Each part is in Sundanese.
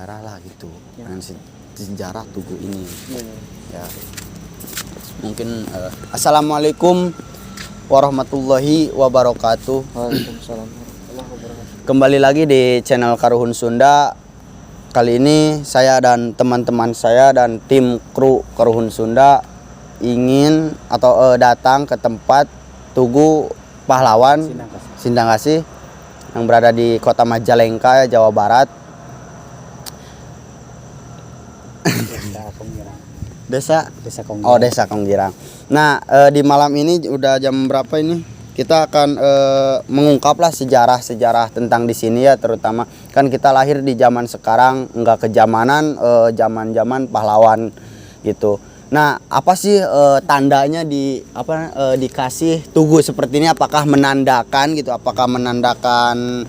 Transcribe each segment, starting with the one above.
Sejarah lah gitu. Dengan sejarah tugu ini. Ya. Mungkin Assalamualaikum warahmatullahi wabarakatuh. Waalaikumsalam warahmatullahi wabarakatuh. Kembali lagi di channel Karuhun Sunda. Kali ini saya dan teman-teman saya dan tim kru Karuhun Sunda ingin atau datang ke tempat Tugu Pahlawan Sindangkasih yang berada di Kota Majalengka, Jawa Barat. Desa Kongirang. Desa Desa Kongirang. Oh, Desa Kongirang. Nah, di malam ini udah jam berapa ini? Kita akan mengungkaplah sejarah-sejarah tentang di sini ya, terutama kan kita lahir di zaman sekarang, enggak kejamanan zaman-zaman pahlawan gitu. Nah, apa sih tandanya di apa dikasih tugu seperti ini? Apakah menandakan gitu? Apakah menandakan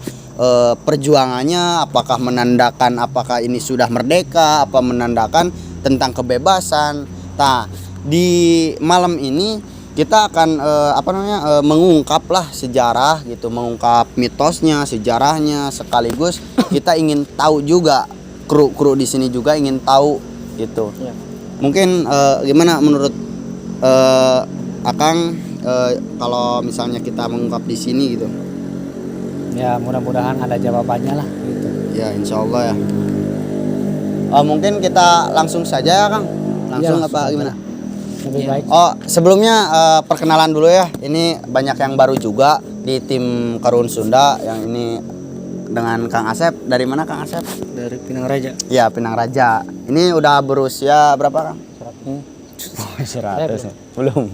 perjuangannya? Apakah menandakan apakah ini sudah merdeka? Apa menandakan tentang kebebasan? Nah, di malam ini kita akan apa namanya mengungkaplah sejarah gitu, mengungkap mitosnya, sejarahnya, sekaligus kita ingin tahu juga, kru-kru di sini juga ingin tahu gitu. Ya. Mungkin gimana menurut Akang kalau misalnya kita mengungkap di sini gitu? Ya, mudah-mudahan ada jawabannya lah gitu. Ya, insya Allah ya. Mungkin kita langsung saja ya, Kang. Langsung Ya, apa langsung gimana? Lebih baik. Oh, sebelumnya perkenalan dulu ya. Ini banyak yang baru juga di tim Karuhun Sunda. Yang ini dengan Kang Asep. Dari mana Kang Asep? Dari Pinang Raja. Ya, Pinang Raja. Ini udah berusia berapa, Kang? Oh, 100. Belum.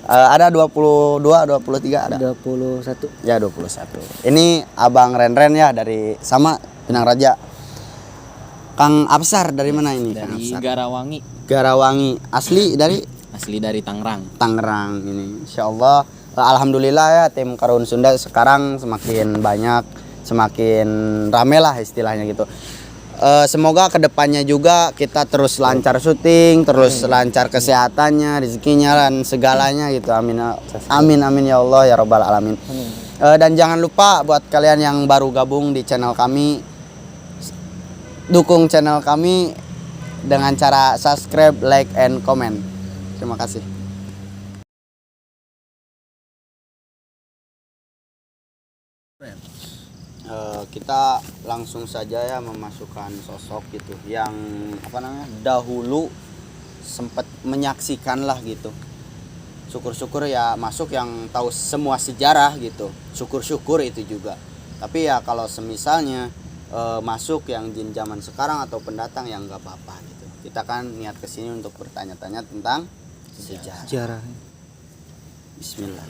Ada 22, 23 ada. 21. Ya, 21. Ini Abang Renren ya dari sama Pinang Raja. Kang Absar dari mana ini? Kang Dari Absar. Garawangi. Garawangi. Asli dari Asli dari Tangerang. Tangerang ini. Insya Allah, alhamdulillah ya, tim Karuhun Sunda sekarang semakin banyak, semakin rame lah istilahnya gitu. Semoga kedepannya juga kita terus lancar syuting, terus lancar kesehatannya, rezekinya dan segalanya gitu. Amin, amin, amin ya Allah ya robbal alamin. Dan jangan lupa buat kalian yang baru gabung di channel kami, dukung channel kami dengan cara subscribe, like, and comment. Terima kasih. Kita langsung saja ya memasukkan sosok gitu yang apa namanya dahulu sempat menyaksikan lah gitu. Syukur-syukur ya masuk yang tahu semua sejarah gitu. Syukur-syukur itu juga. Tapi ya kalau semisalnya masuk yang jin zaman sekarang atau pendatang yang nggak apa-apa gitu. Kita kan niat kesini untuk bertanya-tanya tentang sejarah. Sejarah. Bismillah.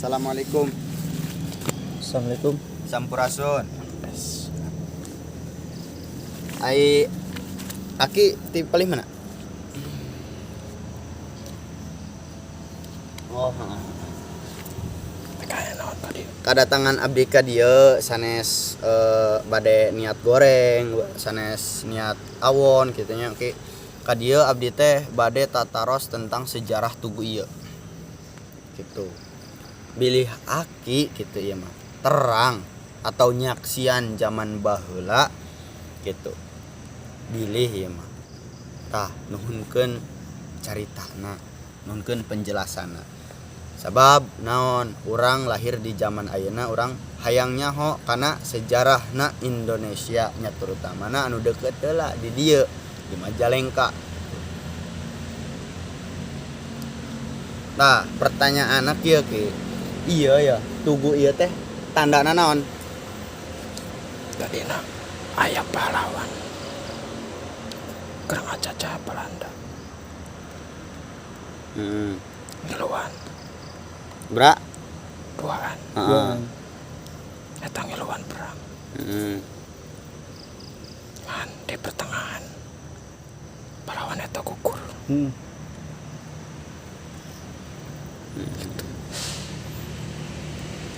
Assalamualaikum. Assalamualaikum. Sampurasun. Ai Aki ti palih mana? Oh, heeh. Kedatangan abdi ka dieu sanes bade niat goreng, sanes niat awon kitu nya. Oke. Ka dieu abdi teh bade tataros tentang sejarah tugu ieu. Gitu. Bilih Aki gitu ieu mah terang atau nyaksian zaman baheula gitu. Bilih ieu mah. Tah nuhunkeun caritana, nuhunkeun penjelasanna. Sabab naon, urang lahir di zaman ayeuna, urang hayang nyaho kana sejarahna Indonesia nya, terutamana anu deukeut heula di dieu di Majalengka. Nah, pertanyaan kieu ki. Iya ya, tugu ieu teh tandana naon? Tadina aya pahlawan keur ngajajah Belanda. Ngiluan. Bra? Duaan. Heeh. Eta ngiluan perang. Ngan di pertengahan. Pahlawan eta gugur. Gitu.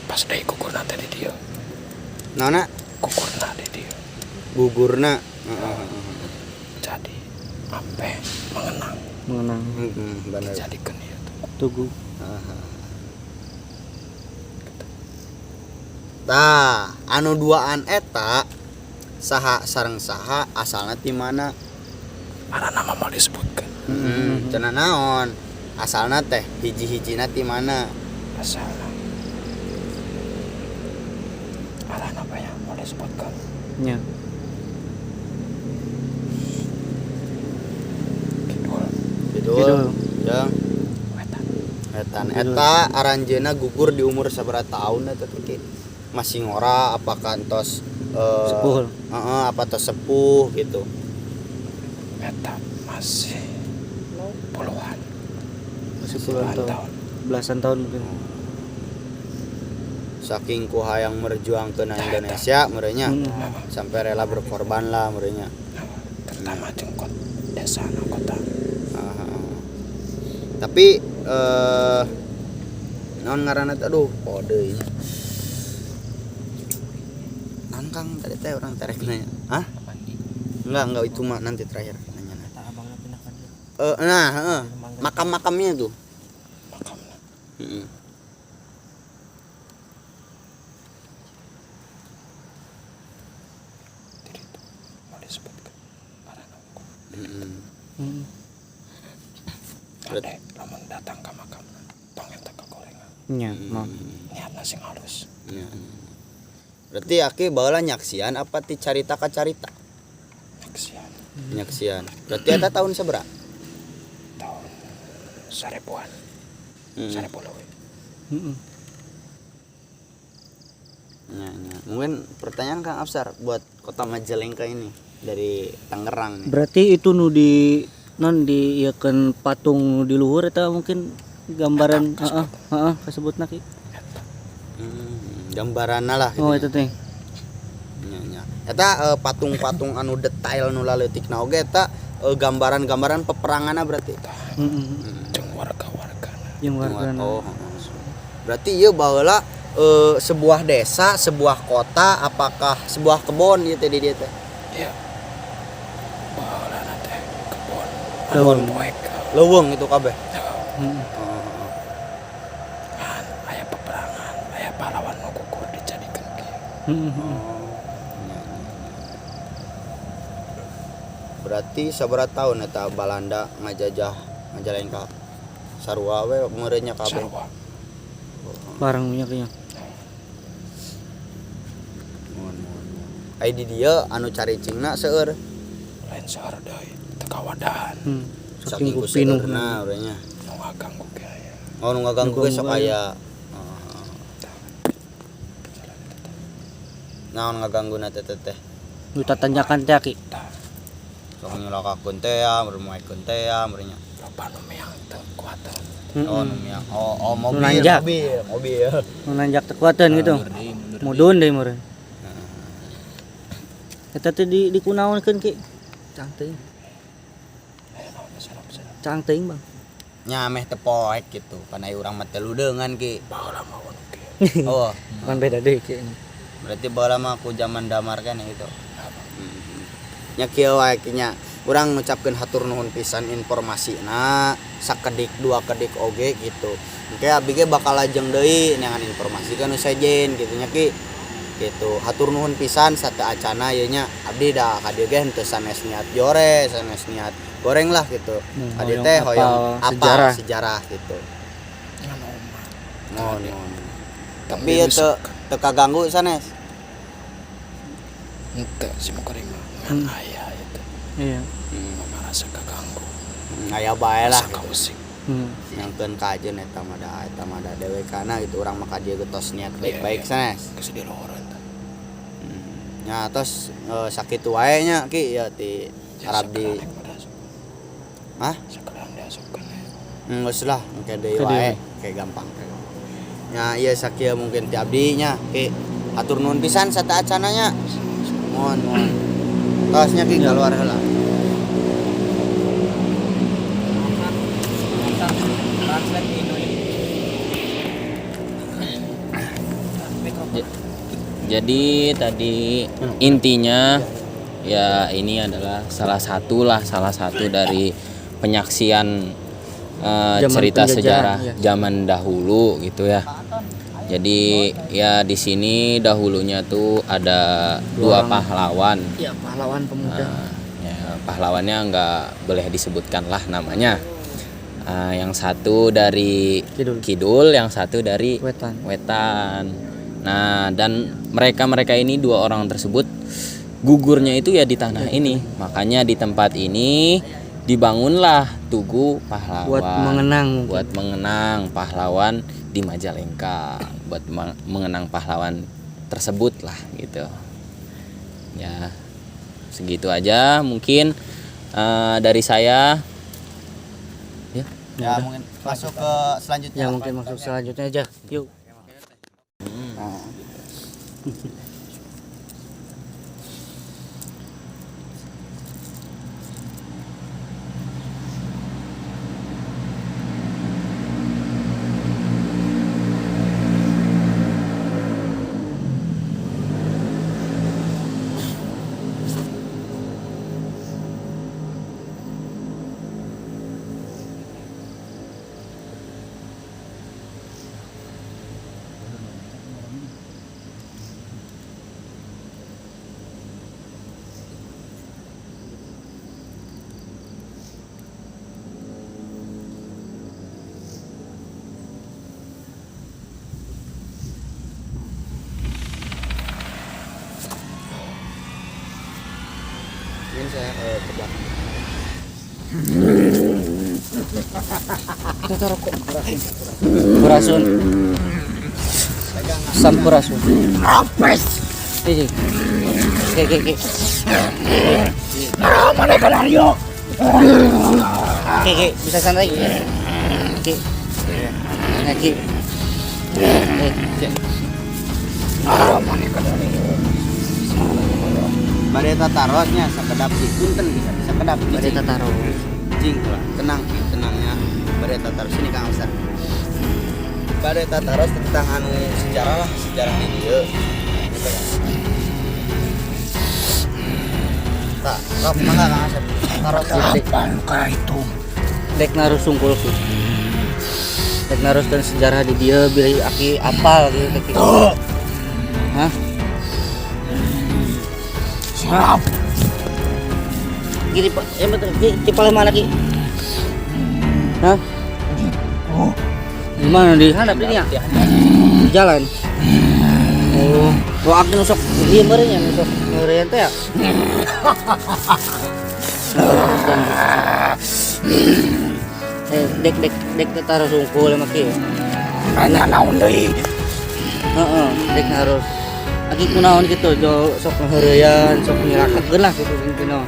Pas deui gugurna teh di dieu. Naonna? Gugurna di dieu. Gugurna. Heeh. Jadi ampe mengenang. Mengenang. Heeh, bener. Dijadikeun ieu tuh. Tugu. Tah, anu duaan eta saha sareng saha, asalna ti mana? Mana nama mau disebutkan? Heeh, cenah naon? Asalna teh hiji-hijina ti mana? Asalna. Arana apa ya mau disebutkan? Nya. Kidul. Kidul. Kidul. Jeung wetan. Wetan. Eta aranjeuna gugur di umur sabaraha tahun eta teh, Ki? Masih ngora apa kantos Sepuh. Heeh, apa tos sepuh gitu. Eta masih puluhan. Masih puluhan tahun. Tahun. Belasan tahun mungkin. Saking ku hayang merjuangkeun Indonesia meureunnya. Sampai rela berkorban lah meureunnya. Terutama jeung desa na kota. Heeh. Tapi naon ngaranna teh, aduh, kode ini. Naon Kang tadi teh urang terek nanya. Hah? Enggak, itu mah nanti terakhir nanya. Abangna pindah ka dieu. Nah, heeh. Makam-makamnya tuh. Makamna. Heeh. Jadi itu mau disebutkan. Arana unggul. Heeh. Kade lamun datang ka makamna tong eta kagorengan. Nya, mau. Niatna sing halus. Ya. Berarti aki baheula nyaksian apa ti carita ka carita? Nyaksian. Nyaksian. Berarti eta tahun sabaraha? Tahun 1000-an. 1000 leuwih. Heeh. Ya, ya. Mungkin pertanyaan Kang Afsar buat kota Majalengka ini dari Tangerang nih. Berarti itu nu di non di ieukeun patung nu di luhur eta mungkin gambaran, heeh, heeh, kasebutna, Ki. Gambaranna lah gitu. Oh, eta teh. Nya, nya. Eta patung-patung anu detail nu laleutikna oge eta gambaran-gambaran peperanganna berarti. Heeh. Jeung warga-wargana. Jeung wargana. Oh, heeh. Berarti ieu baheula sebuah desa, sebuah kota, apakah sebuah kebon ieu teh di dieu teh? Iya. Baheulana teh kebon. Leuweung. Anu poek. Leuweung itu kabeh. Heeh. Kan aya peperangan, aya pahlawan nu gugur dijadikeun kieu. Heeh. Berarti sabaraha tahun eta Balanda ngajajah Majalengka? Sarua we meureun nya kabeh. Sarua. Barang nya kayaknya. Mohon, mohon, mohon. Ai di dieu anu caricingna seueur. Lain seueur deui, teu kawadahan. Saking Saking ku ku pinuh. seueurna urang nya. Nu ngaganggu ge aya. Oh, nu ngaganggu ge sok Ngaganggu aya. Naon ngagangguna teh teh? Nu tatanjakan teh, Ki. Tah, Sok nyulakakeun teh ya, meremaikeun teh ya, meureun nya. loba nu meang teu kuateun. Oh, nu miang. Oh, oh mobil, nanjak. mobil, mobil. Nu nanjak teu kuateun gitu. Mudun deui meureun. Eta teh di dikunaonkeun, Ki? Cang teuing. Aya naon sarap-sarap. Cang teuing, Bang. Nya meh teu poek gitu. Kana ieu urang mah teu ludeungan, Ki. Baheula mah nu kieu. Oh, Kan beda deui, Ki. berarti baheula mah ku zaman damar kan gitu. Nya kieu wae Ki nya. Urang ngucapkeun hatur nuhun pisan informasina sakedik dua kedik oge gitu. Engke abdi ge bakal lajeng deui neangan informasi ka nu sejen gitu nya, Ki. Gitu. Hatur nuhun pisan sateu acana ieu nya. Abdi da ka dieu ge henteu sanes niat jore, sanes niat goreng lah gitu. Ka dieu Hoyong teh apal hoyong apal sejarah. Sejarah gitu. Ngan umat. Mohon, mohon. Tapi ieu teu kaganggu sanes. Henteu si mukuring mah ngan aya itu. Iya. Mah merasa kaganggu. Aya bae lah. Rasa kausik. Nyangkeun kajeun eta mah da dewekana gitu, urang mah ka dieu ge tos niat baik-baik sanes. Geus di luhur eta. Nya tos sakitu wae nya, Ki, ya ti Ya, harap di sekalian mah diasupkeun. Hah? Sekalian diasupkeun ya. Geus lah, engke deui Ke deui. wae, kayak gampang. Nya ieu sakieu mungkin ti abdi nya, Ki. Hatur nuhun pisan sateuacanna nya. Mohon, mohon. Tos nya, Ki, keluar heula. Jadi tadi intinya ya ini adalah salah satu dari penyaksian Zaman cerita penjajahan, sejarah ya. Zaman dahulu gitu ya. Jadi ya di sini dahulunya tuh ada dua pahlawan. Ya, pahlawan pemuda. Nah, ya, pahlawannya nggak boleh disebutkan lah namanya. Ah, yang satu dari Kidul. Kidul, yang satu dari Wetan. Wetan. Nah, dan mereka-mereka ini dua orang tersebut gugurnya itu ya di tanah ini. Makanya di tempat ini dibangunlah tugu pahlawan. Buat mengenang mungkin. Buat mengenang pahlawan di Majalengka, buat mengenang pahlawan tersebut lah gitu. Ya, segitu aja mungkin dari saya. Ya. Ya, mungkin masuk ke selanjutnya. Ya, mungkin masuk selanjutnya aja. Yuk. Nah. Mungkin saya ke belakang. Sampurasun. Sampurasun. Ih. Oke, oke, oke. Mana Aryo? Oke, oke, bisa santai. Oke. Nah, Ki. Eh, Bade tataros nya sakedap sih, punten bisa sakedap. Bade tataros. Cing lah, tenang Ki, tenangnya. Bade tataros sini Kang Ustaz. Bade tataros tentang anu sejarah lah, sejarah di dieu. Gitu kan. Tak, sok mangga Kang Asep. Taros. Apa ka itu? Dek narus sungkul, Ki. Dek naruskeun sejarah di dieu bilih aki apal gitu Ki. Tuh, Hah? siap. Gini Pak, betul. Ki, di paling mana Ki? Hah? Oh, Di mana di handap ini ya? Di jalan. Oh, oh aki nu sok ieu meureun nya nu sok ngeureun teh ya. Eh, dek dek dek taruh sungkul sama Ki. Nanya naon deui? Heeh, dek harus. Aki kunaon gitu, jo sok ngeureyan, sok nyilakakeun lah gitu intina.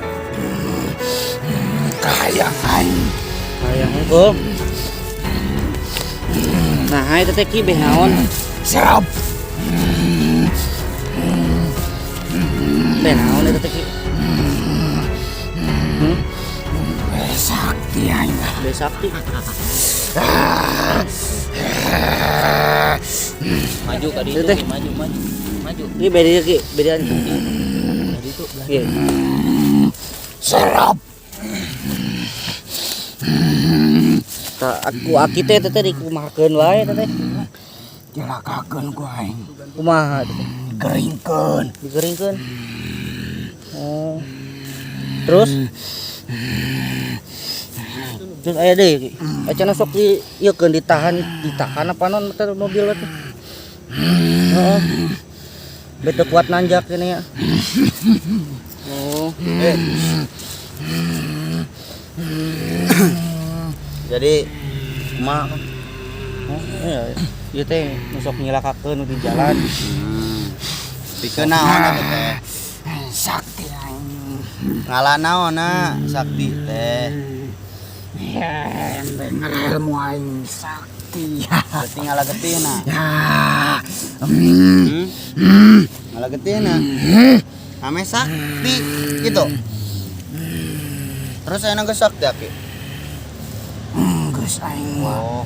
Kahayang aing. Hayang hungkul. Nah, eta teh Ki beh naon? Siap. Beh naon eta teh Ki? Hmm? Sakti aing. Beh sakti. Maju ka ditu, Itu teh. Ki, maju, maju. Maju. Ini beda Ki, bedaan. Iya. Serap. Tak aku aki teh teh dikumahakeun wae teh teh. Cilakakeun ku aing. Kumaha teh? Geringkeun. Digeringkeun. Oh. Terus? Terus aya deui Ki. Acana sok di ieu keun ditahan, ditahan apa non teh mobil teh. Heeh. Bete kuat nanjak ini ya. Oh. Eh. Jadi kumaha? Oh, iya. Ieu teh nu sok nyilakakeun nu di jalan. Pikeun naon eta teh? Sakti aing. Ngalah naonna sakti teh? Ya, denger ilmu aing sakti. Berarti ngalah getihna. Ya. Hmm? Ngalah getihna. Ame sakti gitu. Terus saya geus sakti aki. Geus aing mah. Oh.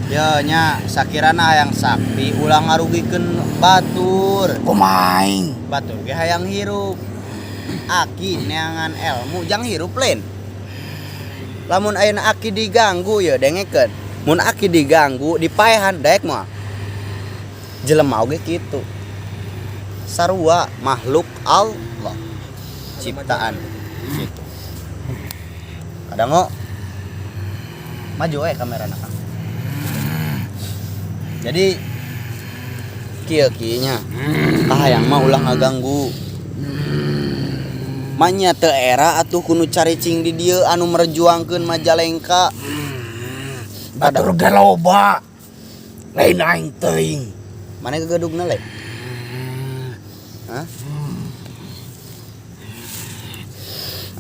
Ya nya sakirana hayang sakti ulah ngarugikeun batur. Kumaha aing? Batur ge hayang hirup. Aki neangan ilmu jang hirup lain. Lamun ayeuna aki diganggu ya dengekeun. Mun aki diganggu dipaehan daek moal. Jelema oge kitu. Sarua makhluk Allah ciptaan gitu. Kadang maju we kamerana Kang. Jadi kieu kieu nya kahayang mah ulah ngaganggu. Manya teu era atuh kudu caricing di dieu anu merjuangkeun Majalengka. Batur ge loba. Lain aing teuing. Mana gegedugna le? Hah?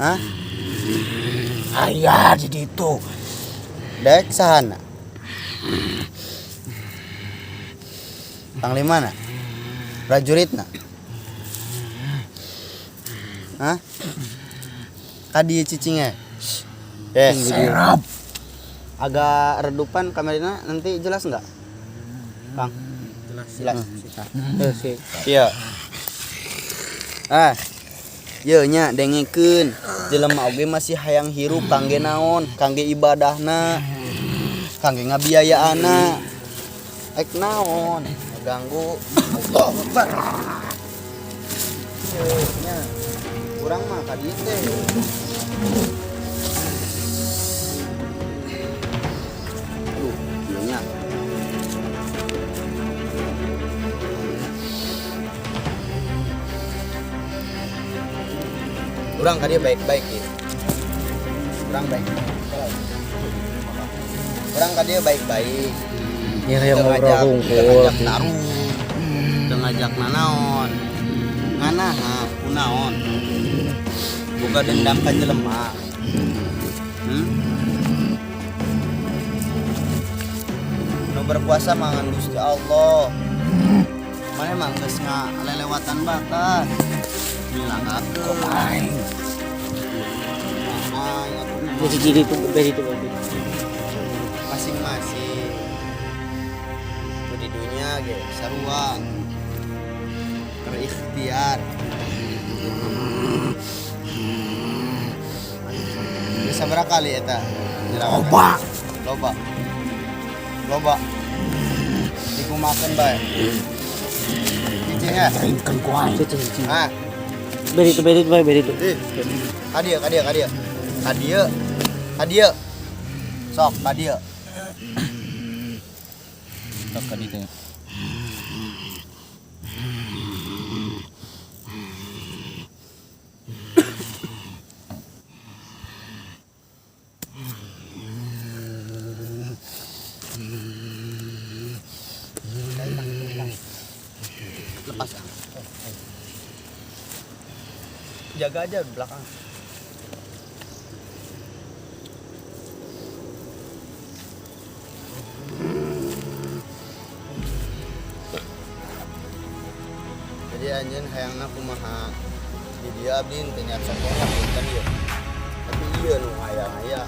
Hah? Aya di ditu. Dek sahana? Panglimana? Prajuritna? Hah? Kadi cicingnya? Eh, Serap. Agak redupan kameranya nanti jelas nggak? Kang? Jelas. Jelas. Sih. Iya. Ah. Ye nya dengekeun. Jelema oge masih hayang hirup kangge naon? Kangge ibadahna. Kangge ngabiayaana. Ek naon? Ngaganggu. Allahu Akbar. Ye nya. Urang mah ka dieu teh. Aduh, ieu nya. Urang ka dieu baik-baik ya. Urang baik. Urang ka dieu baik-baik. Ya yang Teu ngobrol ngajak, teu hungkul. ngajak tarung. Teu ngajak nanaon. Nganaha kunaon. Boga dendam ka jelema. Nu berkuasa mangan Gusti Allah. Mana emang geus ngalelewatan batas. Milangkeun. Aing. Nah, ingat. Jadi gini tuh beri itu beri. Masing-masing di dunia ge sarua berikhtiar. Bisa berapa kali eta? Loba. Loba. Loba. Dikumakeun bae. Cicing ya? Keringkeun ku aing. Cicing. Ah. Beri itu beri itu beri itu. Ih. Ka dieu, ka dieu, ka dieu. Ka dieu. Ka dieu. Sok ka dieu. Sok ka ditu. Lepas ah. Jaga aja belakang. Jadi anjeun hayangna kumaha di dieu abdi teu niat sombong lah punten ieu. Tapi ieu nu hayang aya.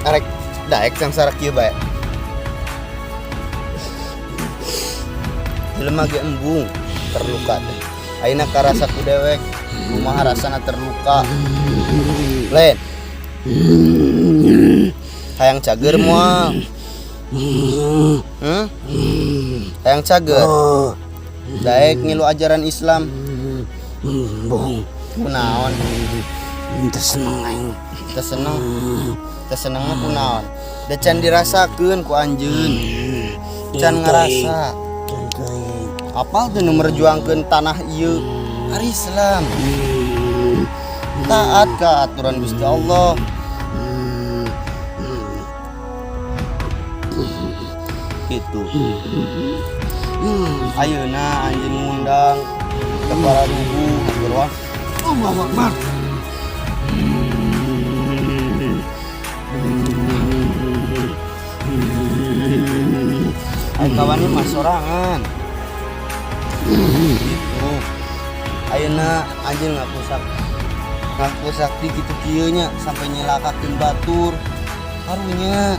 Arek daek sangsara kieu bae. Jelema ge embung terluka teh. Ayeuna karasa ku dewek, kumaha rasana terluka. Lain. Hayang cager moal. Hayang cager. Daek ngilu ajaran Islam. Bohong. Kunaon? Teu seneng aing. Teu seneng. Teu seneng mah kunaon? Da can dirasakeun ku anjeun. Can ngerasa. Apal teu nu merjuangkeun tanah ieu? Ari Islam. Taat ka aturan Gusti Allah. Gitu. Ayeuna anjeun ngundang ke para rugu hatur. Allahu Akbar. Ayo kawan ini mah sorangan. Gitu. Ayeuna anjeun ngaku sakti gitu kieu nya sampai nyilakakeun batur. Karunya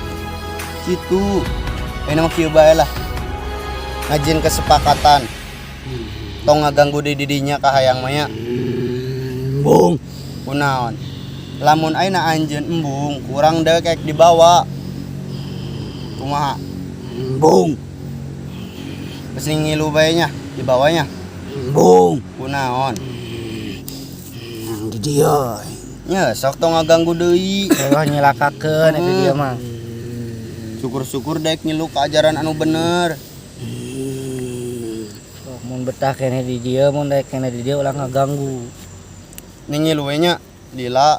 gitu. Ayeuna mah kieu bae lah. Ngajieun kesepakatan. Tong ngaganggu di didinya kahayang mah nya. Embung. Kunaon? Lamun ayeuna anjeun embung, kurang dewek dibawa. Kumaha? Embung. Geus ngilu bae nya dibawanya. Embung. Kunaon? Di dia. Nya sok tong ngaganggu deui. Ulah nyilakakeun itu dia mah. Syukur-syukur dek ngilu ke ajaran anu bener. Sok mun betah keneh di dieu, mun daek keneh di dieu ulah ngaganggu. Ning ngilu we nya lila.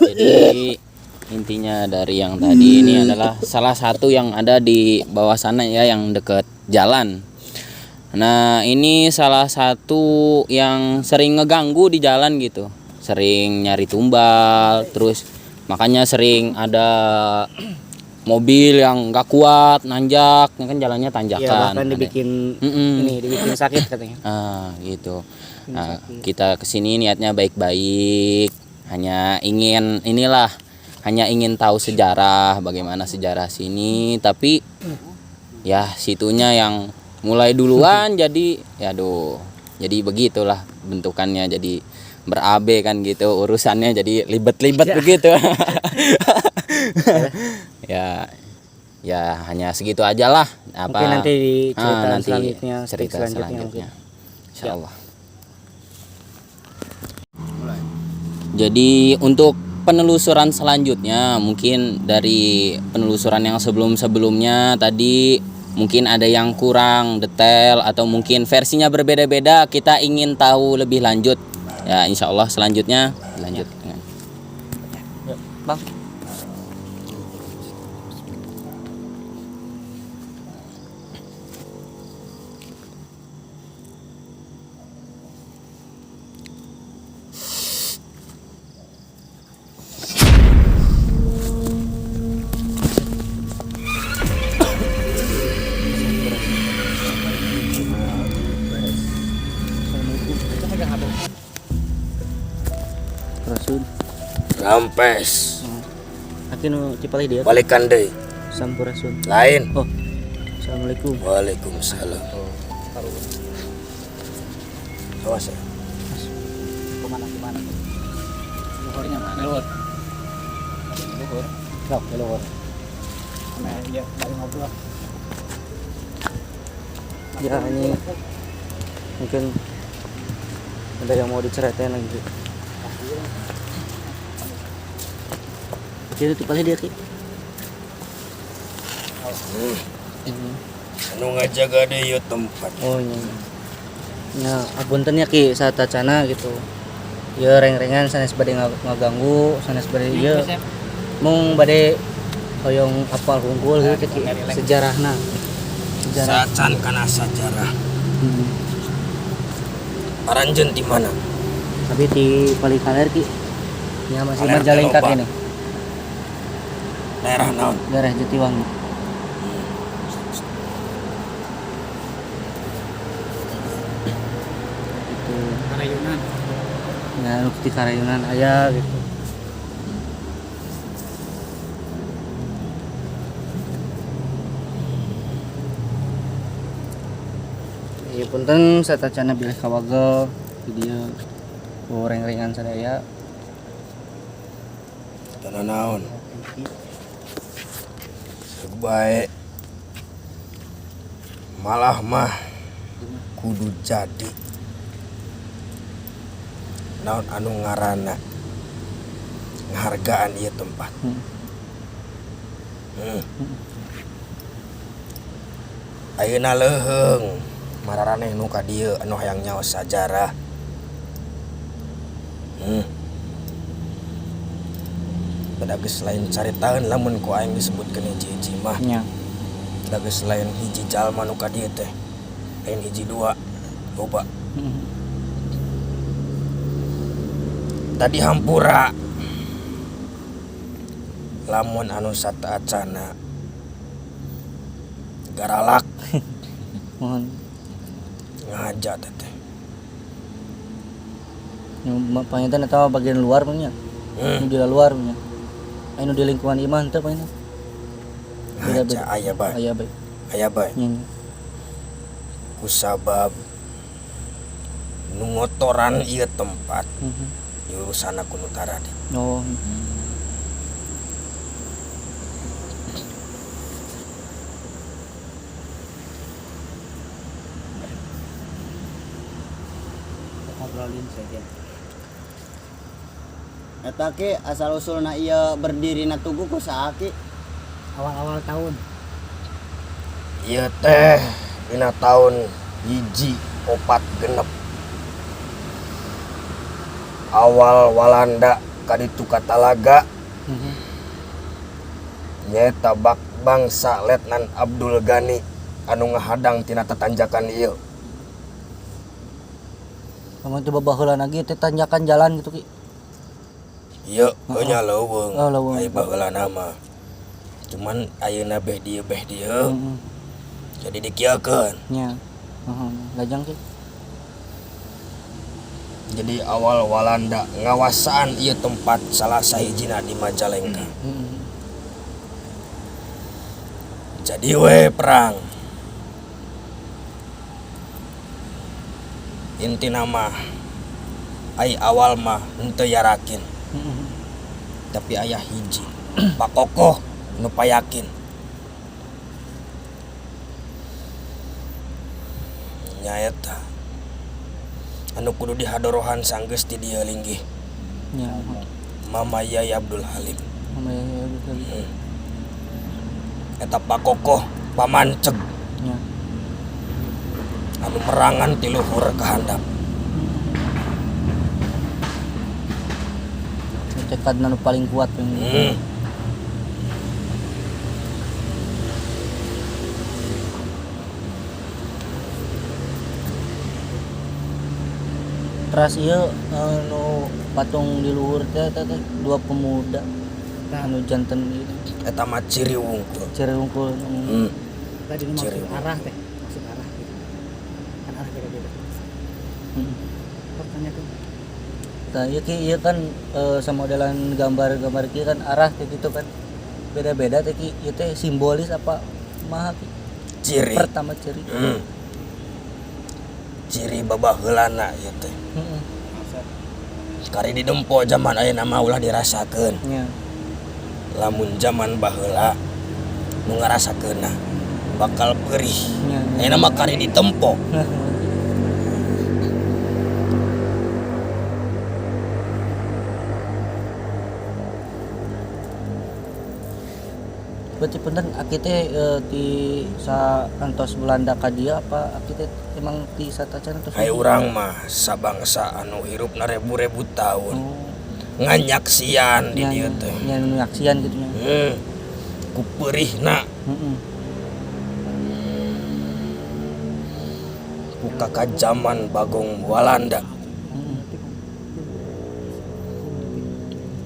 Jadi intinya dari yang tadi ini adalah salah satu yang ada di bawah sana ya, yang deket jalan. Nah, ini salah satu yang sering ngeganggu di jalan gitu. Sering nyari tumbal, terus makanya sering ada mobil yang nggak kuat nanjak, ini kan jalannya tanjakan. Iya, bahkan Ada. dibikin ini dibikin sakit katanya. Ah, gitu. Nah, kita kesini niatnya baik-baik, hanya ingin inilah, hanya ingin tahu sejarah, bagaimana sejarah sini, tapi ya situnya yang mulai duluan jadi ya aduh, jadi begitulah bentukannya, jadi berabe kan gitu urusannya, jadi libet-libet begitu. Ya, ya hanya segitu aja lah. Apa, Mungkin nanti di cerita Ah, nanti selanjutnya, cerita selanjutnya selanjutnya. mungkin. Insya Allah. Jadi untuk penelusuran selanjutnya, mungkin dari penelusuran yang sebelum-sebelumnya tadi mungkin ada yang kurang detail atau mungkin versinya berbeda-beda, kita ingin tahu lebih lanjut. Ya, insya Allah selanjutnya lanjut dengan Ya, Bang. Rasul. Rampes. Aki nu cipalih dia. Balikan deui. Sampurasun. Lain. Oh. Assalamualaikum. Waalaikumsalam. Awas ya. Kemana kemana? Luhurnya mana? Luhur. Luhur. Sok, luhur. Nah, ya, bari ngobrol. Ya ini mungkin ada yang mau diceritain lagi. Jadi itu paling dia Ki. Anu ngajaga deui ieu tempat. Oh iya. Ya, apunten ya Ki satacana gitu. Ya reng-rengan sanes bade ngaganggu, sanes bade ieu mung bade hoyong apal hungkul gitu Ki sejarahna. Sejarah. Sacan kana sajarah. Aranjeun di mana? Tapi di paling kaler Ki. Ya masih Kaler Majalengka teh loba. kene. Daerah naon? Daerah Jatiwangi. Gitu. Karayunan. Ya, nu di Karayunan aya gitu. Iya punten satacana bilih kawagel di dieu ku reng-rengan sadaya. Tanah naon? Seuk bae. Malah mah kudu jadi. Naon anu ngaranna ngahargaan ieu tempat. Ayeuna leuheung mararaneh nu ka dieu anu hayang nyaos sajarah. Da geus lain caritaeun lamun ku aing disebutkeun hiji-hiji mah. Da geus lain hiji jalma nu ka dieu teh. Lain hiji dua, loba. Tadi hampura lamun anu sateuacana garalak. Mohon. Ngahaja teh. Panginten eta bagian luar punya. Nu di luar punya. Anu di lingkungan imah teh panginten. Beda-beda. Aya bae. Aya bae. Aya bae. Kusabab nu ngotoran ieu tempat. Diurusana ku nu taradi. Oh. Ngobrolin saja. Eta ki asal usulna ieu berdirina tugu ku saha ki? Awal-awal tahun. Ieu teh dina tahun 1446. Awal Walanda kaditu ka Talaga. Nyaeta bak bangsa Letnan Abdul Ghani anu ngahadang tina tatanjakan ieu. Lamun teu babaheula lagi teh tanjakan jalan gitu ki. Ieu nya leuweung. Oh, leuweung. Aya baheulana mah. Cuman ayeuna beh dieu beh dieu. Jadi dikieukeun. Nya. Heeh, lajang ki. Jadi awal Walanda ngawasaan ieu tempat salah sahijina di Majalengka. Jadi we perang. Intina mah ai awal mah henteu yarakin. Tapi aya hiji pakokoh nu payakin. Nyaeta anu kudu dihadorohan sanggeus di dieu linggih. Nya. Mama Yai Abdul Halim. Mama Yai Abdul Halim. Eta pakokoh pamanceg. Nya. Anu merangan ti luhur ka handap. Tekad nu paling kuat. Teras ieu nu patung di luhur teh teh dua pemuda anu janten ieu. Eta mah ciri wungkul. Ciri wungkul. Tadi nu Ciri maksud arah teh, maksud arah gitu. Kan arah beda-beda. Pertanyaan. Nah, ieu ki ieu kan samodelan gambar-gambar kieu kan arah teh gitu kan. Beda-beda teh ki ieu teh simbolis apa kumaha ki? Ciri. Pertama ciri. Ciri babaheulana ieu teh. Kari didempo zaman ayeuna mah ulah dirasakeun. Nya. Lamun zaman baheula nu ngarasakeunna bakal perih. Nya. Ayeuna mah kari ditempo. Berarti punten aki teh ti sa antos Belanda ka dieu apa aki teh emang ti satacan atau Hai urang mah sabangsa anu hirupna ribu-ribu tahun. Oh. Nganyaksian di dieu teh. Nya nyaksian gitu nya. Ku peurihna. Ku kakajaman Bagong Walanda.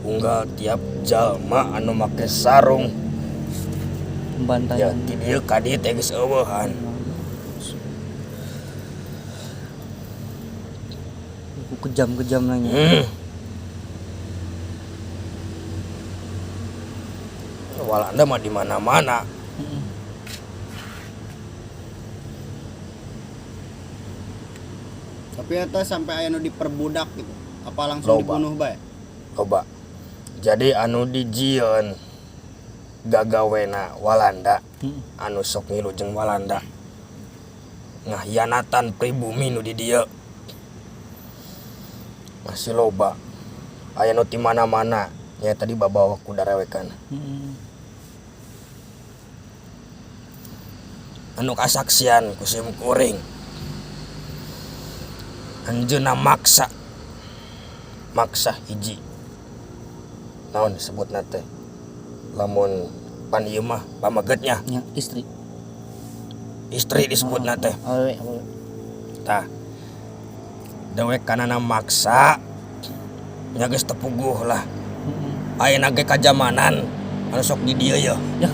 Unggal tiap jalma anu make sarung Pembantaian. Ya, ti dieu ka dieu teh geus eueuhan. Ku kejam-kejam nanya. Walanda mah di mana-mana. Tapi eta sampai aya nu diperbudak gitu. Apa langsung Loba. dibunuh bae? Loba. Jadi anu dijieun gagawena Walanda, anu sok ngilu jeung Walanda. Ngahianatan pribumi nu di dieu. Masih loba. Aya nu ti mana-mana nya tadi babawa ku darewekan. Anu kasaksian ku sim kuring. Anjeunna maksa. Maksa hiji naon disebutna teh, lamun pan ieu mah pamegetnya. Nya, istri. Istri disebutna teh. Awewe, awewe. Tah, dewek kanana maksa nya, geus teu puguh lah. Ayeuna ge kajamanan anu sok di dieu ye. Ya.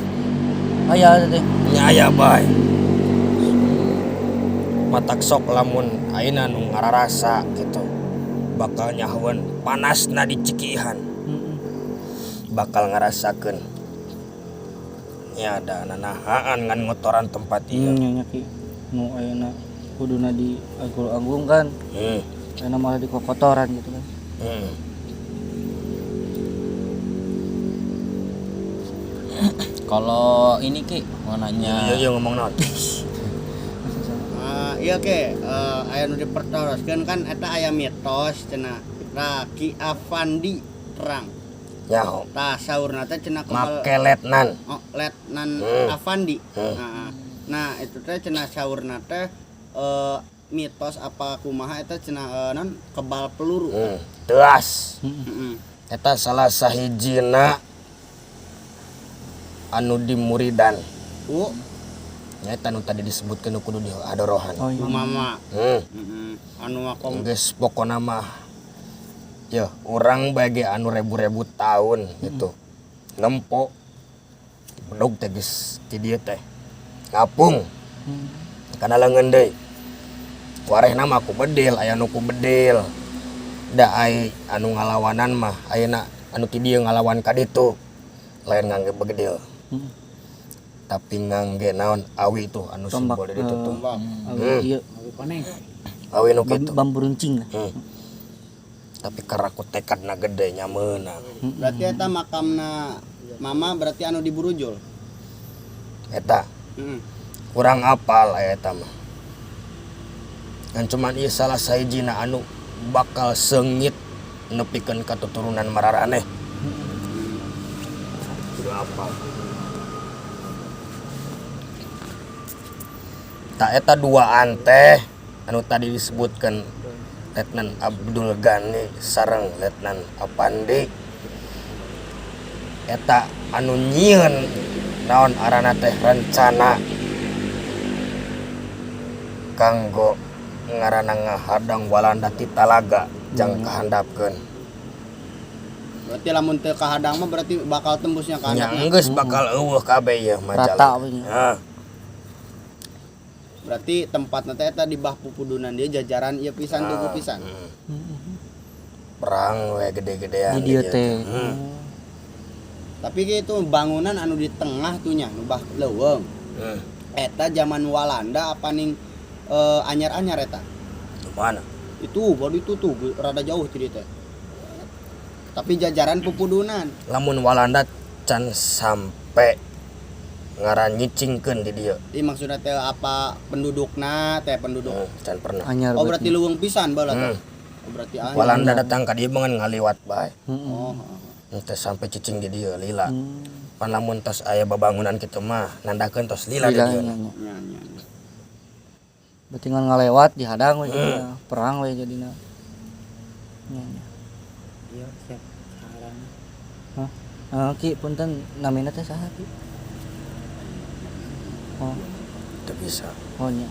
Aya teh. Nya, aya bae. Matak sok lamun ayeuna nu ngararasa gitu bakal nyahoeun panasna di cikihan, bakal ngarasakeun nya ada nanahaan ngan ngotoran tempat ieu. Nya nya, Ki. Nu ayeuna kuduna di agung-agung kan. Ayeuna malah di kokotoran gitu kan. Kalau ini, Ki, mau nanya. Iya iya, ngomong naon? Ah, iya ke, aya nu dipertaroskeun kan eta aya mitos cenah Raki Afandi terang. Nyaho. Tah, saurna teh cenah kebal Make letnan. Oh, Letnan Afandi. Nah, nah itu teh cenah saurna teh mitos apa kumaha eta cenah non kebal peluru. Teas. Heeh. Eta salah sahijina anu dimuridan. Oh, Nya, eta nu tadi disebutkeun nu kudu diadorohan. Oh iya. Mama. Heeh. Anu akom. Geus pokona mah ya urang bagi anu ribu-ribu tahun gitu. Nempo bedog teh geus ti dieu teh. Ngapung. Kana leungeun deui. Warehna mah ku bedil, aya nu ku bedil. Da ai anu ngalawanan mah ayeuna anu ti dieu ngalawan ka ditu. Lain ngangge begedil. Tapi ngangge naon, awi tuh anu Tombak, simbol di ditu tuh. Awi ieu. Awi nu kitu. Bambu runcing lah. Tapi karena ku tekadna gede nya meunang. Berarti eta makamna mama berarti anu di Burujul. Eta Heeh. kurang apal aya eta mah. Ngan cuman ieu salah sahijina anu bakal seungit nepikeun ka tuturunan mararaneh. Kudu apal. Tah, eta duaan teh anu tadi disebutkan Letnan Abdul Ghani sareng Letnan Apandi, eta anu nyieun naon arana teh rencana kanggo ngaranna ngahadang Walanda ti Talaga jang kahandapkeun. Berarti lamun teu kahadang mah berarti bakal tembusnya ka Nya, handapna. Geus bakal euweuh kabeh ieu Rata majalah. we nya. Hah. Berarti tempatna teh eta di bah pupudunan dia jajaran ieu pisan, tugu pisan. Perang we gede-gedean Di dieu dieu teh. Tapi itu bangunan anu di tengah tuh nya, nu bah leuweung. Eta zaman Walanda apa ning anyar-anyar eta? Di mana? Itu baru itu tuh rada jauh ti dieu teh. Tapi jajaran pupudunan. Lamun Walanda can sampai ngaran nyicingkeun di dieu. Ih, maksudnya teh apa pendudukna teh penduduk. Can pernah. Anyar. Oh, berarti leuweung pisan baheula teh. Oh, berarti anyar. Walanda datang ka dieu mah ngaliwat bae. Oh, Teu sampai cicing di dieu lila. Pan lamun tos aya babangunan kitu mah nandakeun tos lila di Lila dieu. nya, nya. Nya nya. Nya. Berarti ngan ngalewat dihadang we jadina. Perang we jadina. Nya nya. Iya, siap. Saran. Hah? Eh, Ki, punten, namina teh saha, Ki? Oh, Teu bisa. Oh nya.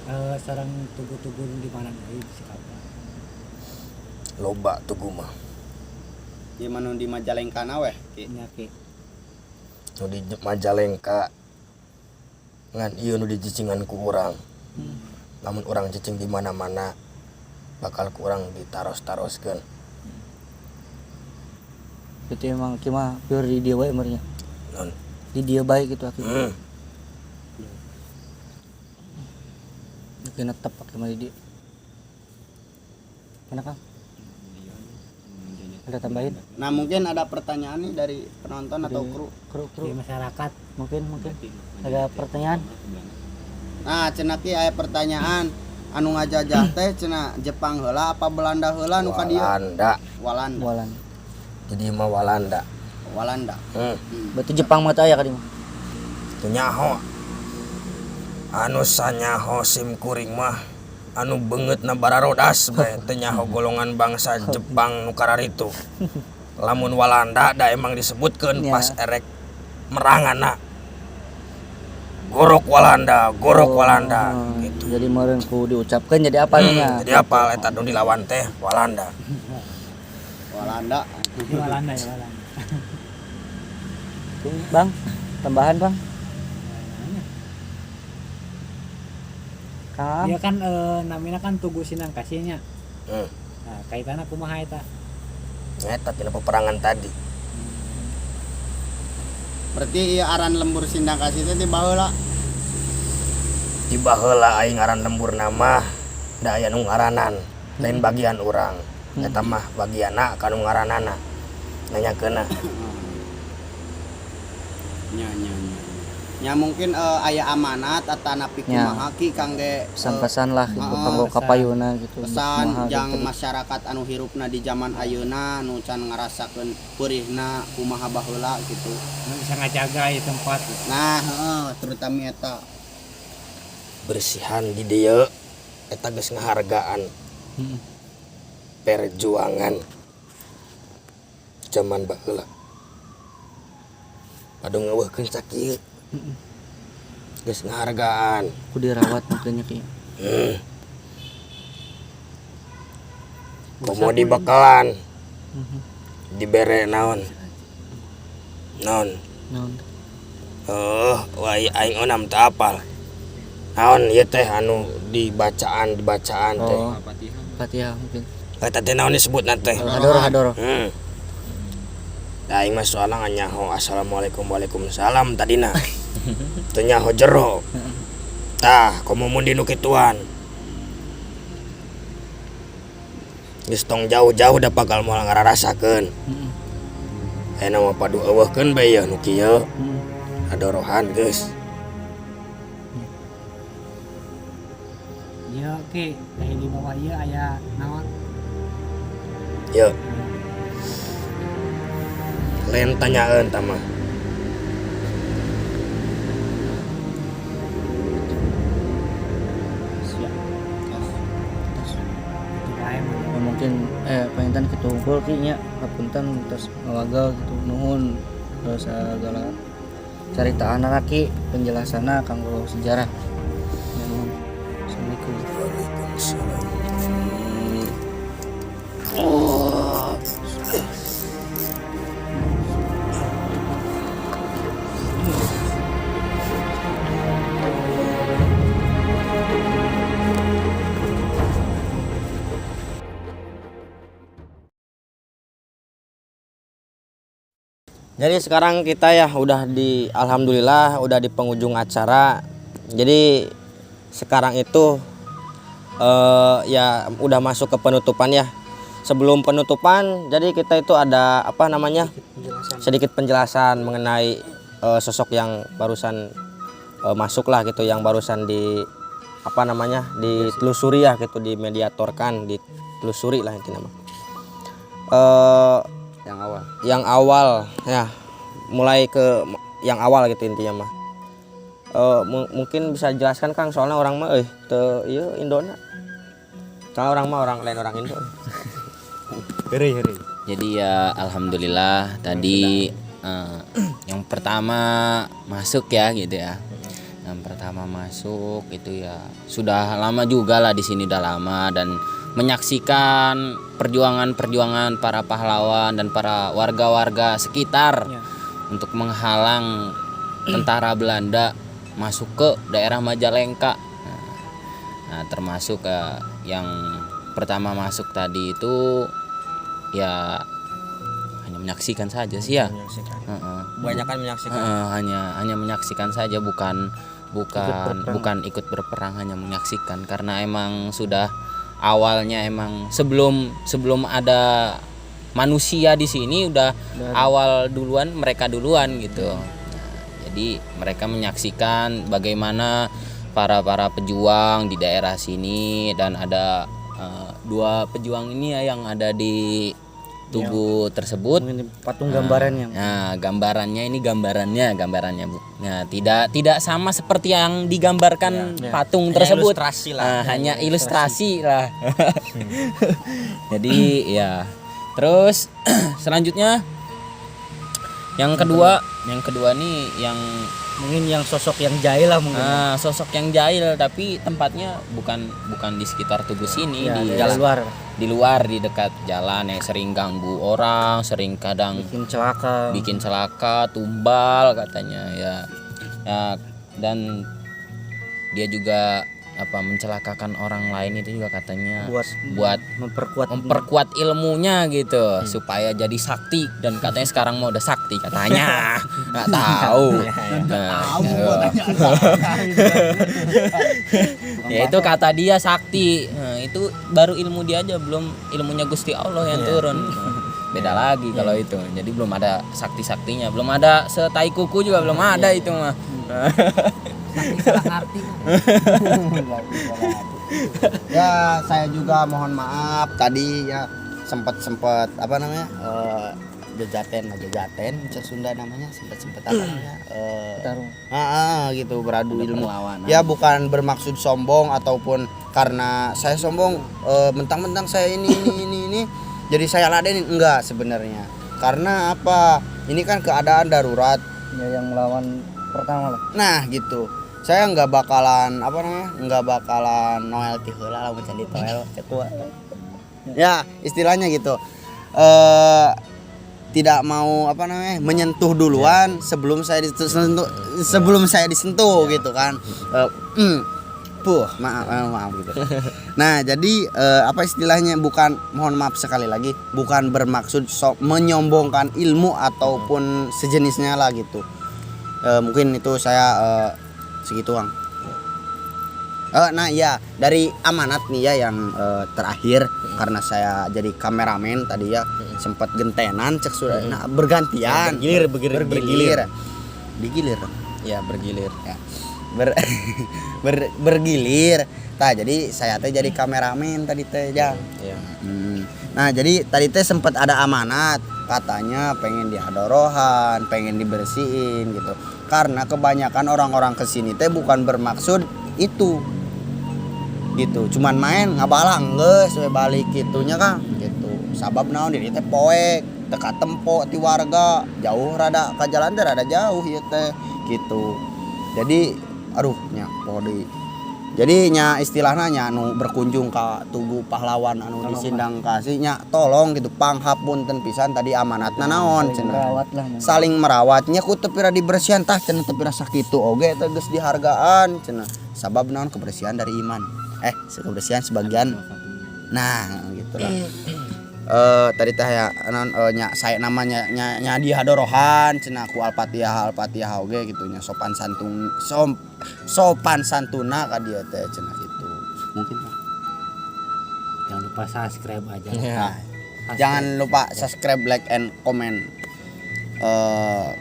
Eh, sareng tugu-tugu di mana deui si kapan? Loba tugu mah. Ieu mah nu di Majalengka na weh, Ki. Nya, Ki. Nu di Majalengka ngan ieu nu dicicingan ku urang. Lamun urang cicing di mana-mana bakal ku urang ditaros-taroskeun. Berarti emang Ki mah pure di dieu we meureun nya. Non. Di dieu bae gitu aki. Aki netep aki mah di dieu. Mana, Kang? Ada tambahin? Nah, mungkin ada pertanyaan nih dari penonton atau kru. Kru kru. Di masyarakat. Mungkin mungkin ada pertanyaan. Nah, cenah Ki aya pertanyaan anu ngajajah teh cenah Jepang heula apa Belanda heula nu ka dieu? Walanda. Walanda. Walan. Jadi mah Walanda. Walanda. Berarti Jepang mah teu aya ka dieu mah. Teu nyaho. Anu sanyaho sim kuring mah Anu beungeutna bararodas bae, teu nyaho golongan bangsa Jepang nu kararitu. Lamun Walanda da emang disebutkeun pas erek meranganna. Gorok Walanda, gorok Walanda gitu. Jadi meureun ku diucapkeun jadi apa nya? Jadi apa eta nu dilawan teh Walanda. Walanda. Walanda ya, Walanda. Bang, tambahan, Bang. Kang. Dia kan namina kan Tugu Sindangkasih nya. Nah, kaitannya kumaha eta? Eta tina peperangan tadi. Berarti ieu aran lembur Sindangkasih teh di baheula. Di baheula aing ngaran lembur nama da aya nu ngaranan, lain bagian urang. Eta mah bagianna ka nu ngaranana. Nanyakeunna. Nya nya nya. Nya mungkin aya amanat atanapi kumaha, Ki, kangge Pesan-pesan lah gitu kanggo pesan. Kapayuna gitu. Pesan Kumaha jang gitu. Masyarakat anu hirupna di zaman ayeuna nu can ngarasakeun peurihna kumaha baheula gitu. Nu bisa ngajaga ya tempat gitu. Nah, heeh, terutama eta. Bersihan di dieu eta geus ngahargaan perjuangan zaman baheula. Adu ngeuweuhkeun sakieu. Geus ngahargaan. Ku dirawat mungkin nya, Ki. Komo dibekalan. Dibere naon? Naon? Naon? Oh, wah, aing onam teu apal. Naon ieu teh anu dibacaan dibacaan teh. Oh, Fatihah mungkin. Eta teh naon disebutna teh? Hadoro, hadoro. Da aing mah soalna nyaho assalamualaikum waalaikumsalam tadina. Teu nyaho jero. Tah, komo mun di nu kituan. Geus tong jauh-jauh da bakal moal ngararasakeun. Ayeuna mah padu euweuhkeun bae yeuh nu kieu. Hadorohan geus. Ieu, Ki, aya di bawah ieu aya naon? Yeuh. Lain tanyaeun tah mah. Siap. Itu bae mah. Ya, mungkin panginten kitu hungkul, Ki, nya, hapunten terus ngawagel gitu, nuhun terus segala caritaan Ki, penjelasanna kanggo sejarah ya, nuhun. Assalamualaikum. Waalaikumsalam. Jadi sekarang kita ya udah di, alhamdulillah udah di penghujung acara. Jadi sekarang itu ya udah masuk ke penutupan ya. Sebelum penutupan, jadi kita itu ada apa namanya? Sedikit penjelasan mengenai sosok yang barusan masuk lah gitu, yang barusan di apa namanya? Ditelusuri ya gitu, dimediatorkan, ditelusuri lah intinya mah. Yang awal. Yang awal ya, mulai ke yang awal gitu intinya mah. Mungkin bisa jelaskan, Kang, soalnya urang mah teu ieu Indona, soalnya urang mah orang lain, orang Indo. Heureuy, heureuy. Jadi ya alhamdulillah tadi yang pertama masuk ya gitu ya. Yang pertama masuk itu ya sudah lama juga lah di sini, udah lama dan menyaksikan perjuangan-perjuangan para pahlawan dan para warga-warga sekitar untuk menghalang tentara Belanda masuk ke daerah Majalengka. Nah, termasuk yang pertama masuk tadi itu ya hanya menyaksikan saja sih ya. Heeh. Banyak kan menyaksikan. Heeh, hanya hanya menyaksikan saja, bukan bukan bukan ikut berperang, hanya menyaksikan karena emang sudah awalnya emang sebelum sebelum ada manusia di sini udah awal duluan mereka duluan gitu. Nah, jadi mereka menyaksikan bagaimana para para pejuang di daerah sini dan ada dua pejuang ini ya yang ada di Tugu tersebut. Mungkin patung gambarannya. Nah, gambarannya ini gambarannya, gambarannya, Bu. Nah, tidak tidak sama seperti yang digambarkan patung Hanya tersebut. ilustrasi lah. Nah, hanya ilustrasi lah. Jadi ya. Terus selanjutnya yang kedua nih yang Mungkin yang sosok yang jahil lah mungkin. Ah, sosok yang jahil, tapi tempatnya bukan bukan di sekitar tugu sini, Ya, di dari luar. Di luar, di dekat jalan, yang sering ganggu orang, sering kadang bikin celaka. Bikin celaka, tumbal katanya ya. Ya, dan dia juga apa, mencelakakan orang lain itu juga katanya buat buat memperkuat memperkuat ilmunya gitu, supaya jadi sakti, dan katanya sekarang mau udah sakti katanya, nggak tahu. Nah, ya itu kata dia sakti. Nah, itu baru ilmu dia aja, belum ilmunya Gusti Allah yang turun, beda lagi kalau itu. Jadi belum ada sakti-saktinya, belum ada setai kuku juga belum ada itu mah. Salah ngerti. Ya, saya juga mohon maaf tadi ya, sempat sempat apa namanya, jejaten lah, jejaten cek Sunda namanya, sempat sempat apa namanya, tarung. Ah, ah, gitu, beradu ilmu. Perlawanan. Ya, bukan bermaksud sombong ataupun karena saya sombong, mentang-mentang saya ini jadi saya ladenin, enggak sebenarnya. Karena apa, ini kan keadaan darurat. Ya, yang melawan pertama lah. Nah gitu, saya nggak bakalan apa namanya, nggak bakalan noel ti heula lamun can ditoel ketua ya, istilahnya gitu, tidak mau apa namanya, menyentuh duluan sebelum saya disentuh, sebelum saya disentuh gitu kan. Puh, maaf, maaf gitu. Nah, jadi apa istilahnya, bukan, mohon maaf sekali lagi, bukan bermaksud sok menyombongkan ilmu ataupun sejenisnya lah gitu. Mungkin itu saya segitu, Kang. Nah ya, dari amanat nih ya yang terakhir, karena saya jadi kameramen tadi ya, sempat gentenan cek sudah, nah, bergantian. Bergilir, bergilir, Bergilir, digilir. Ya, bergilir. Ya. Bergilir. Nah, jadi saya teh jadi kameramen tadi teh, Jang. Iya. Nah, jadi tadi teh sempat ada amanat, katanya pengen dihadorohan, pengen dibersihin gitu. Karena kebanyakan orang-orang kesini teh bukan bermaksud itu gitu, cuman main ngabalang geus we balik gitunya, Kang, gitu. Sabab naon, diri teh poek teu katempo ti warga, jauh rada ka jalan teh, rada jauh ieu teh gitu. Jadi aduh nya poho deui. Jadi nya istilahnya nya anu berkunjung ka Tugu Pahlawan anu di Sindang Kasih nya, tolong gitu, panghapunten pisan, tadi amanatna naon saling cenah. Merawat lah mungkin. Saling merawatnya ku teu pira dibersihan tah cenah, teu pira sakitu oge teh geus dihargaan cenah. Sabab naon, kebersihan dari iman, kebersihan sebagian, nah gitulah. Tadi teh ya naon, nya saya namanya nya, nya di hadorohan cenah ku Al-Fatihah, Al-Fatihah oge gitu nya, sopan santun, sopan santuna ka dieu teh cenah gitu mungkin, Pak. Jangan lupa subscribe aja. Nah, jangan lupa subscribe, like, and comment.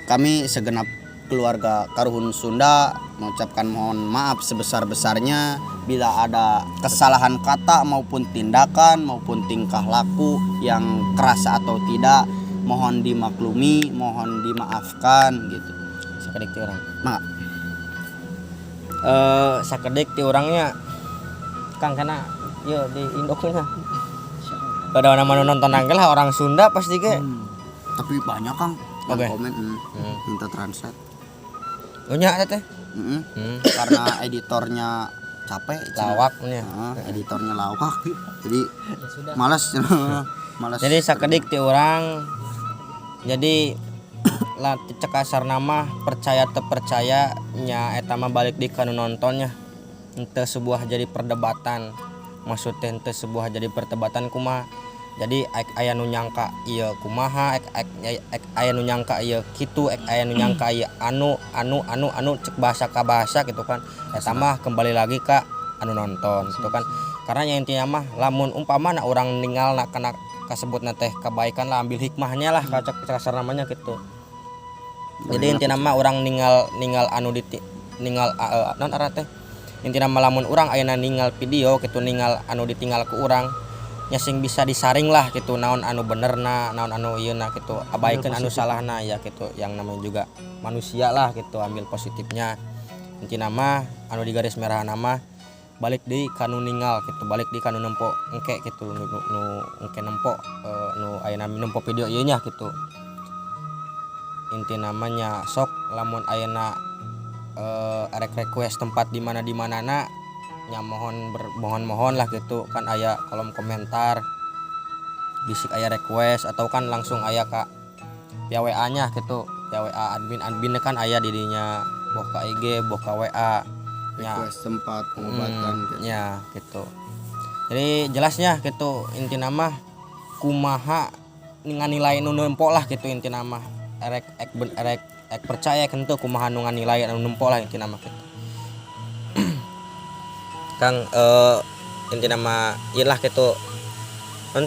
Kami segenap keluarga Karuhun Sunda mengucapkan mohon maaf sebesar-besarnya bila ada kesalahan kata maupun tindakan maupun tingkah laku yang keras atau tidak, mohon dimaklumi, mohon dimaafkan gitu. Sakedik ti urang. Mangga. Sakedik ti urangnya, Kang, karena yo di indoknya pada nama nonton angkel lah, orang Sunda pasti ke. Tapi banyak, Kang, yang komen, minta translate. Oh nya teh. Karena editornya capek cenah. Lawak nya. Heeh, editornya lawak jadi malas malas. Jadi sakedik ti urang, jadi lah cek kasar nama percaya terpercaya nya eta mah balik di kanu nontonnya, ente sebuah jadi perdebatan, maksudnya ente sebuah jadi perdebatan kumaha, jadi ek aya nu nyangka ieu kumaha, ek ek ek aya nu nyangka ieu kitu, ek aya nu nyangka ieu anu anu anu anu, cek bahasa ka bahasa gitu kan, eta mah kembali lagi ka anu nonton gitu kan. Karena yang intinya mah lamun umpama na orang ninggal nak kena kasebutna teh kebaikan lah, ambil hikmahnya lah, cek kasar namanya gitu. Jadi intinya mah orang ninggal ninggal anu di ninggal non arah teh, intinya mah lamun urang ayeuna ninggal video gitu, ninggal anu ditinggal ke urang. Nya sing bisa disaring lah gitu, naon anu benerna, naon anu ieu na gitu, abaikeun anu salahna ya gitu. Yang namanya juga manusia lah gitu, ambil positifnya. Intina mah anu di garis merah nama balik deui ka nu ningal gitu, balik deui ka nu nempo engke gitu, nu engke nempo nu ayeuna nempo video ieu nya gitu. Intina mah nya sok lamun ayeuna erek request tempat di mana di manana nya, mohon bermohon-mohon lah gitu kan, aya kolom komentar bisik aya request atau kan langsung aya ka via WA nya gitu, via WA admin admin kan aya di dinya, boh ka IG, boh ka WA nya. Request tempat pengobatan gitu. Ya gitu, jadi jelasnya gitu, intina mah kumaha nganilai nu nempo lah gitu. Intina mah erek ek ben, erek ek percaya kentu, kumaha nu nganilai anu nempo lah intina mah gitu, Kang. Intina mah ieu lah gitu.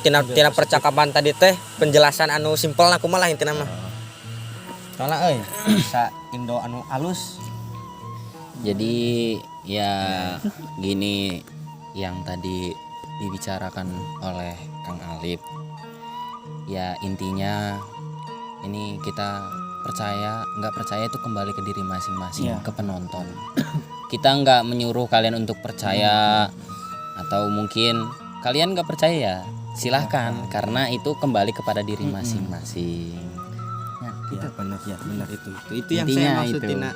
Tina tina percakapan tadi teh penjelasan anu simpel lah, kumaha lah intina mah, soalnya euy bisa Indo anu halus. Jadi ya gini, yang tadi dibicarakan oleh Kang Alip. Ya intinya ini kita percaya nggak percaya itu kembali ke diri masing-masing, ke penonton. Kita nggak menyuruh kalian untuk percaya atau mungkin kalian nggak percaya ya silahkan, karena itu kembali kepada diri masing-masing. Ya, benar ya, benar itu yang Intinya saya maksud itu. Tina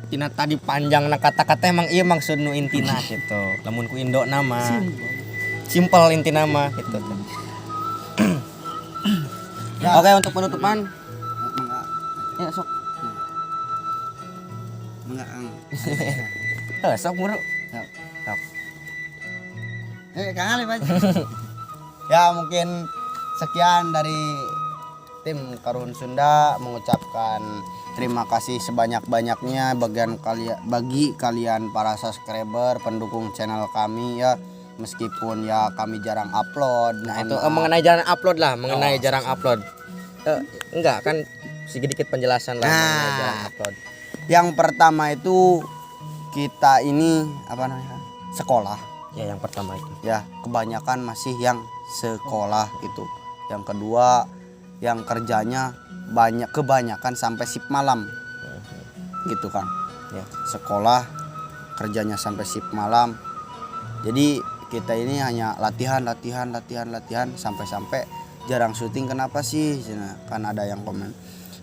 tina tadi panjang na kata-kata emang iya maksud nu intina gitu. Lamun ku Indo nama simpel intina mah gitu. Oke, untuk penutupan Mangga, ya sok. Mangga, Kang. Eh, sok muru. Sok. Sok. Eh, Kang Alif aja. Ya, mungkin sekian dari tim Karuhun Sunda mengucapkan terima kasih sebanyak-banyaknya bagian kalian, bagi kalian para subscriber pendukung channel kami ya, meskipun ya kami jarang upload. Nah, Mohon itu maaf. Mengenai jarang upload lah, mengenai jarang upload. Enggak kan sedikit penjelasan lah Nah. mengenai jarang upload. Yang pertama itu kita ini apa namanya, sekolah. Ya, yang pertama itu. Ya, kebanyakan masih yang sekolah gitu. Yang kedua, yang kerjanya banyak, kebanyakan sampai shift malam gitu kan. Ya. Sekolah, kerjanya sampai shift malam, jadi kita ini hanya latihan, latihan, latihan, latihan, sampai-sampai jarang syuting. Kenapa sih? Cina, kan ada yang komen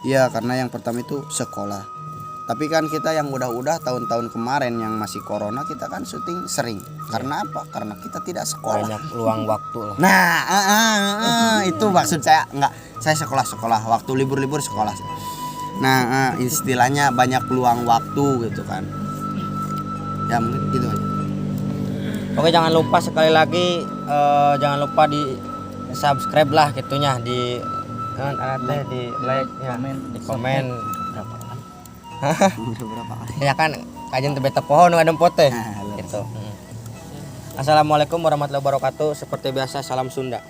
ya, karena yang pertama itu sekolah. Tapi kan kita yang udah-udah tahun-tahun kemarin yang masih corona, kita kan syuting sering. Karena apa? Karena kita tidak sekolah. Banyak luang waktu lah. Nah, itu maksud saya. Enggak, saya sekolah-sekolah waktu libur-libur sekolah. Nah, istilahnya banyak luang waktu gitu kan. Ya mungkin gitu aja. Oke, jangan lupa sekali lagi jangan lupa di subscribe lah gitunya, di kan teh di like ya, di komen. Berapa kan? Berapa kali? Ya kan kajian teh beta pohon nu adem teh Nah, gitu. Assalamualaikum warahmatullahi wabarakatuh. Seperti biasa, salam Sunda.